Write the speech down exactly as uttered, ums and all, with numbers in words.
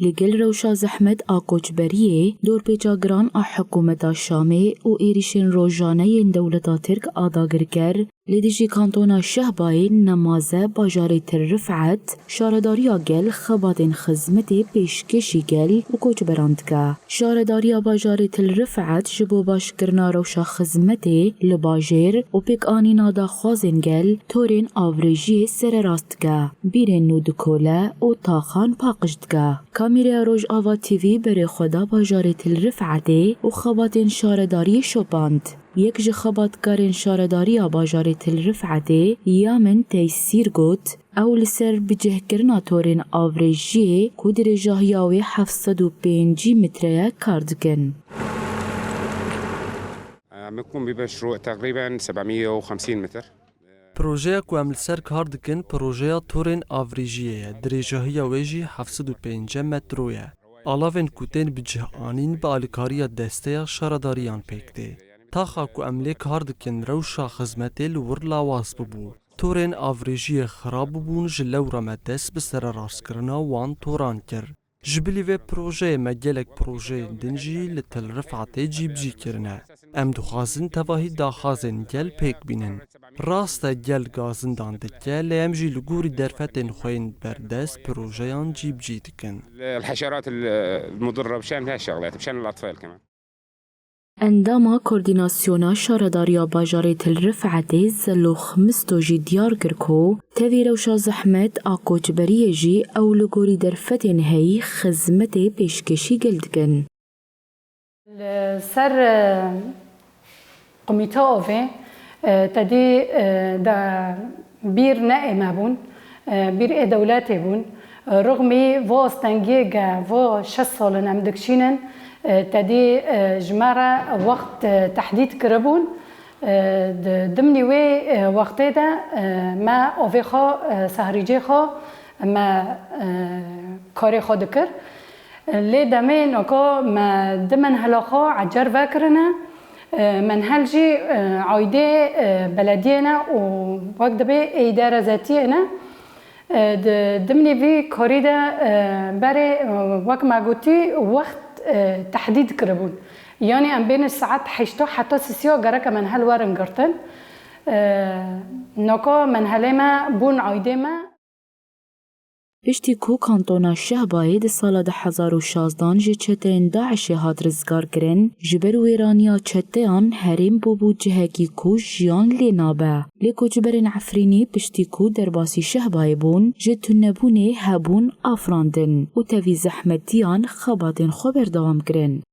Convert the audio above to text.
Li gel rewşa zehmet a koçberiyê, dorpêça giran a hikûmeta Şamê û êrîşên rojane yên dewleta Tirk a dagirker, li dijî kantona Şehbayê Nemaze bajarê Til Rifet, şaredariya gel xebatên xizmetê pêşkêşî gel û koçberan dike. Şaredariya bajarê Til Rifet ji bo başkirina rewşa xizmetê li bajêr û pêkanîna daxwazên gel torên avrêjiyê sererast dike, bîrên nû dikole û taxan paqij dike. Kamîreya Rojava T V berê xwe da bajarê Til Rifetê û xebatên şaredariyê şopand. Yek ji xebatkarên şaredariya bajarê Til Rifetê, Yamin Teysîr got, ew li ser bicihkirina torên avrêjiyê ku dirêjahiya wê heft sed û pêncî metre ye kar dikin. عم نقوم بمشروع تقريبا سبعمية وخمسين متر. Projeya ku em li ser kar dikin, projeya torên avrêjiyê ye, dirêjahiya wê jî heft sed û pêncî metro ye. Alavên ku tên bi cih anîn bi alîkariya desteya şaredariyan pêk tê. Taxa ku em lê kar dikin rewşa xizmetê li wir lawaz bibû. Torên avrêjiyê xirab bûbûn, ji lewra me dest bi sererastkirina wan toran kir. Ji bilî vê projeyê me gelek projeyên din jî li Til Rifetê cîbicî kirine. Em dixwazin tevahî daxwazên gel pêk bînin. Rast e gel gazindan dike lê em jî li gorî derfetên xwe yên berdest projeyan cîbicî dikin. الحشرات المضرة بشان هالشغلات بشان الأطفال كمان. Endama Koordînasyona Şaredariya Bajarê Til Rifetê Zelo Ximisto jî diyar kir ku tevî rewşa zehmet a koçberiyê jî ew li gorî derfetên heyî xizmetê pêşkêşî gel dikin. Li ser Komîta Ovê tedî de bîr ne ê me bûn, bîr ê dewletê bûn. Rixmî vo astengiyê ge vo şeş sal in em dikişînin, tedî ji me re wext tehdîd kiribûn. Di dimnî wê wextê de me ovê xwe, sehrîcê xwe, me karê xwe dikir. Lê demê noko me di menhela xwe ecer vekirine. Menhel jî aydê belediyê ne û wek dibê ê îdare zetiyê ne. Di dimnî vî karî de berê wek me gotî wext tehdîd kiribûn. Yanî em bêne saet heşta heta sisiya gereke menhel werin girtin. Noko menhelê me bûn aydê me. Piştî ku kantona Şehbayê di sala du hezar û şazdan ji çeteyên DAIŞê hat rizgarkirin, ji ber wêraniya çeteyan herêm bûbû cihekî ku jiyan lê nabe. Lê koçberên Efrînî piştî ku derbasî Şehbayê bûn, ji tunebûnê hebûn afirandin û tevî zehmetiyan xebatên xwe berdewam kirin.